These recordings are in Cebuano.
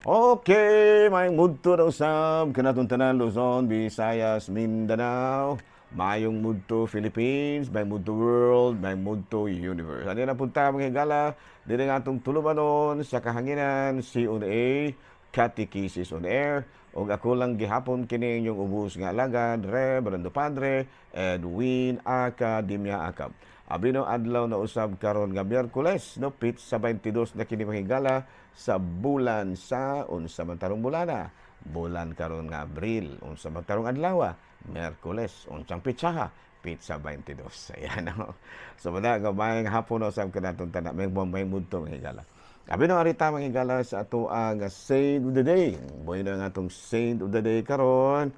Okay, maayong mudto na usab kanatong tanan, Luzon, Visayas, Mindanao, maayong mudto Philippines, maayong mudto world, maayong mudto universe. Ano na punta, mga higala, diri nga atong tulumanon sa kahanginan, COA, Catechesis on Air, ug ako lang gihapon kini inyong ubos nga alagad, Reverendo Padre Edwin Academia Acab. Abino adlaw na usab karon nga Miyerkules, no, petsa 22 na kini, mga higala, sa bulan sa unsa man tarong bulana? Bulan karon nga Abril. Unsa man tarong adlaw? Miyerkules. Unsang petsaha? Petsa 22. Ayan, no. So muna nga maayong hapon na usab kanatong tanan, may may mudto, mga higala. Abi no arita, mga higala, sa ato ang Saint of the Day. Bueno, ang atong Saint of the Day karon,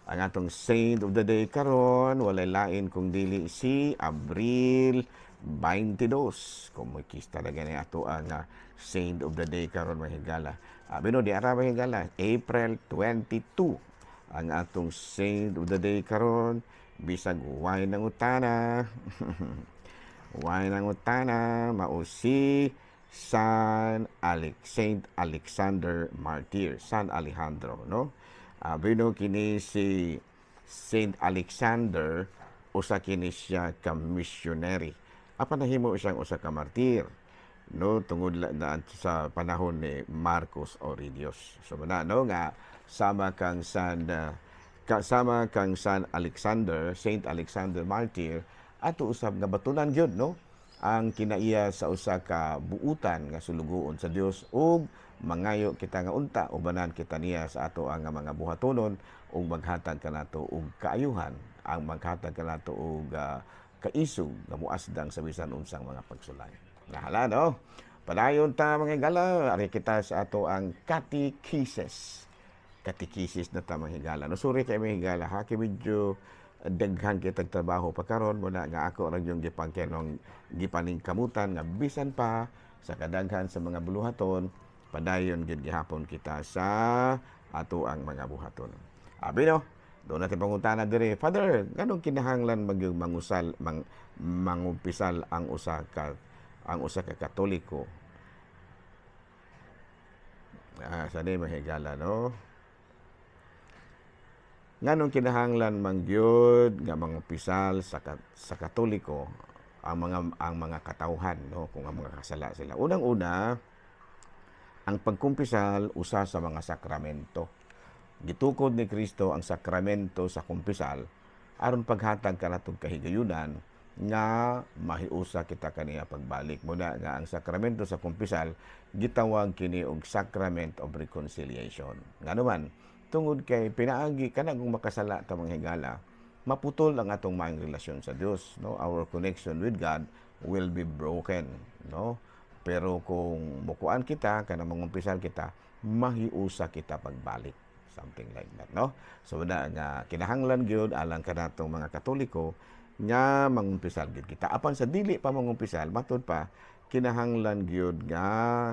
ang atong Saint of the Day karon walay lain kung dili si Abril 22. Kung may kista talaga ni ato ang Saint of the Day karon, mga higala. Abi no di ara, mga higala, April 22 ang atong Saint of the Day karon, bisag way nangutana. Way nangutana, mao si San Alex Saint Alexander Martyr, San Alejandro, no? Bino kini si Saint Alexander, usa kini siya ka missionary. Apan nahimo siyang usa ka martir, no, tungod na sa panahon ni Marcus Aurelius. So muna no nga sama kang San Alexander, Saint Alexander Martyr, ato usab nga batunan gyud, no, ang kinaiya sa usa ka buutan nga sulugoon sa Dios ug mangayo kita nga unta ubanan kita niya sa ato ang mga buhatonon ug maghatag kanato og kaayuhan, ang maghatag kanato og kaisog nga muasdang sa bisan unsang mga pagsulay. Nahala, no? Padayon ta, mga higala, ari kita sa ato ang catechesis. Catechesis na ta, mga higala. No, sorry kay mga higala ha, kay medyo daghan kitag trabaho pa karon, muna nga ako ra yung gipangkenong gipaningkamutan nga bisan pa sa kadaghan sa mga buluhaton, padayon gid gihapon kita sa ato ang mga buhaton. Abi no, doon natin pangutana dire, "Father, nganong kinahanglan magyung mangusal mangumpisal ang usa ka Katoliko?" Ah, sa ni, mga higala, no? Nganong kinahanglan mangyud nga mangumpisal sa Katoliko ang mga katawhan, no, kung ang mga kasala sila? Unang-una, ang pagkumpisal usa sa mga sakramento. Gitukod ni Kristo ang sakramento sa kumpisal aron paghatag kanatong kahigayunan nga mahiusa kita kaniya pagbalik. Muna nga ang sakramento sa kumpisal gitawag kini og sacrament of reconciliation. Ngano man? Tungod kay pinaagi kana, kung makasala ta, mga higala, maputol ang atong maayong relasyon sa Dios, no? Our connection with God will be broken, no? Pero kung mukuan kita kana, mangumpisal kita, mahiusa kita pagbalik, something like that, no? So na nga kinahanglan gyud alang kanatong mga Katoliko nga mangumpisal gyud kita. Apan sa dili pa mangumpisal, matud pa kinahanglan gyud nga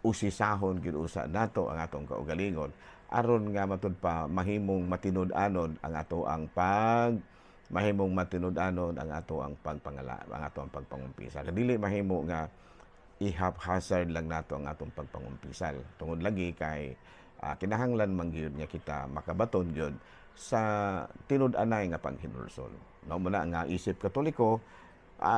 usisahon gyud usa nato ang atong kaugalingon aron nga matud pa mahimong matinud-anon ang ato ang pagpangala ang ato ang pagpangumpisal. Dili mahimo nga i-haphazard lang nato ang atong pagpangumpisal. Tungod lagi kay kinahanglan man gyud nga kita makabaton gyud sa tinud-anay nga panghinulsol. No, muna nga isip Katoliko,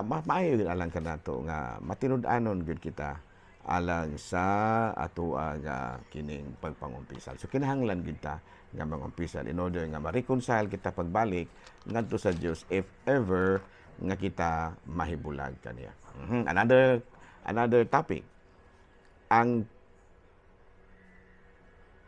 maayo gyud alang kanato nga matinud-anon gyud kita alang sa ato ang kining pagpangumpisal. So kinahanglan gyud ta nga mangumpisal in order nga ma-reconcile kita pagbalik ngadto sa Dios if ever nga kita mahibulag kaniya. Another topic, ang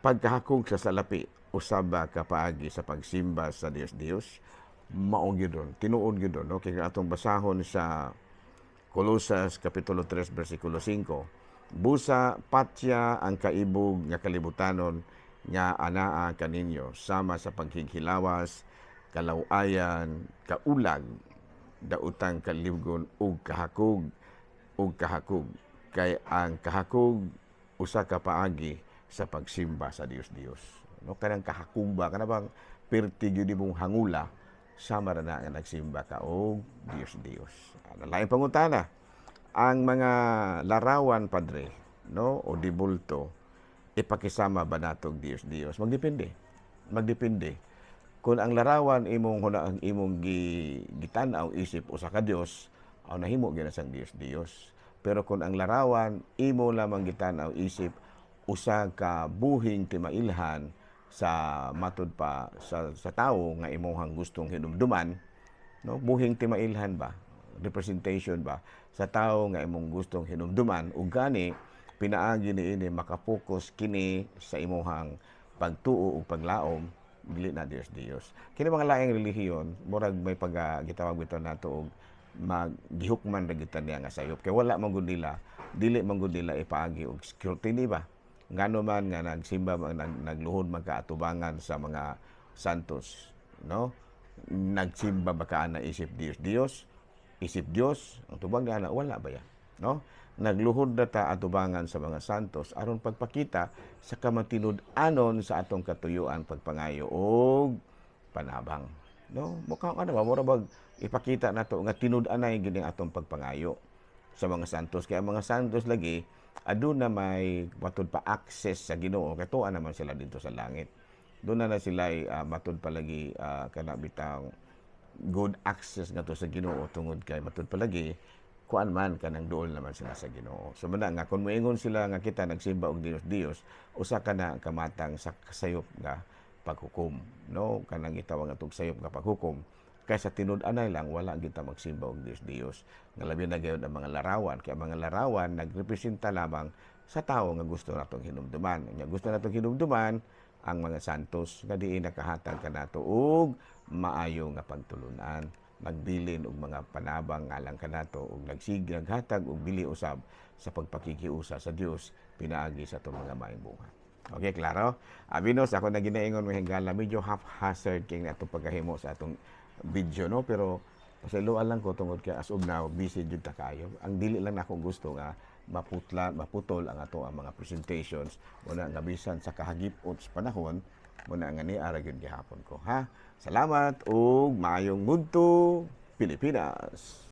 pagkahakog sa salapi, usab ba ka paagi sa pagsimba sa Dios Dios? Mao gyud ron, tinuod gyud ron, no? Kay atong basahon sa Kolosas kapitulo 3 bersikulo 5: "Busa patya ang kaibog nga kalibutanon nga anaa kaninyo sama sa paghighilawas, kalawayan, kaulag, daotang kalibgon ug kahakog ug kahakog. Kay ang kahakog usa ka paagi sa pagsimba sa Dios Dios." No, kanang kahakog ba, kana bang perti gyud imong hangula, sama ra na nga nagsimba ka og Dios Dios. Ano, laing pangutana: "Ang mga larawan, Padre, no, o dibulto, ipakisama ba natong Dios Dios? Magdepende. Magdepende. Kung ang larawan imong huna ang imong gitan-aw isip usa ka Dios, aw nahimo gyud na siyang Dios Dios. Pero kung ang larawan imo lamang gitan-aw isip usa ka buhing timailhan sa matud pa sa tawo nga imong gustong hinumduman, no, buhing timailhan ba, representation ba sa tawo nga imong gustong hinumduman, ug gani pinaagi niini makapokus kini sa imuhang pagtuo ug paglaom, dili na Dios Dios. Kini mga laing relihiyon, murag may pag gitawag bitaw nato og maggihukman ra gyud niya nga sayop, kay wala man gud nila, dili man gud nila ipaagi og scrutiny ba. Ngano man nga nagsimba man, nagluhod man ka atubangan sa mga santos, no, nagsimba ba ka ana isip Dios Dios? Isip Dios ang tubag niya, wala ba ya, no? Nagluhod na ta atubangan sa mga santos aron pagpakita sa kamatinud-anon sa atong katuyuan, pagpangayo og panabang, no? Mukha ano ba, mura bag ipakita nato nga tinud-anay gini atong pagpangayo sa mga santos, kay ang mga santos lagi aduna may matud pa access sa Ginoo, kay tuwa naman sila dito sa langit. Doon na na sila matud pa lagi kana bitang good access ngadto sa Ginoo, tungod kay matud pa lagi kuan man kanang duol naman sila sa Ginoo. So muna nga kung moingon sila nga kita nagsimba og Dios Dios, usa ka na kamatang sa sayop nga paghukom, no? Kanang gitawag nga sayop nga paghukom, kay sa tinud-anay lang wala kita magsimba og Dios Dios. Nga labi na gayud ang mga larawan, kay ang mga larawan nagrepresenta lamang sa tawo nga gusto natong hinumduman. Nya gusto natong hinumduman ang mga santos nga diin nakahatag kanato og maayo nga pagtulunan, nagbilin og mga panabang ngalang kanato ug nagsige naghatag og bili usab sa pagpakikiusa sa Dios pinaagi sa atong mga maayong buhat. Okay, klaro? Abinos, ako na ginaingon, mga higala, medyo haphazard kay atong pagkahimo sa atong video, no? Pero pasayloan lang ko tungod kay as of now, busy jud ta kayo. Ang dili lang nako gusto nga maputla, maputol ang ato ang mga presentations muna nga bisan sa kahagipot sa panahon muna nga ni ara gyud gihapon ko, ha. Salamat ug maayong mudto, Pilipinas.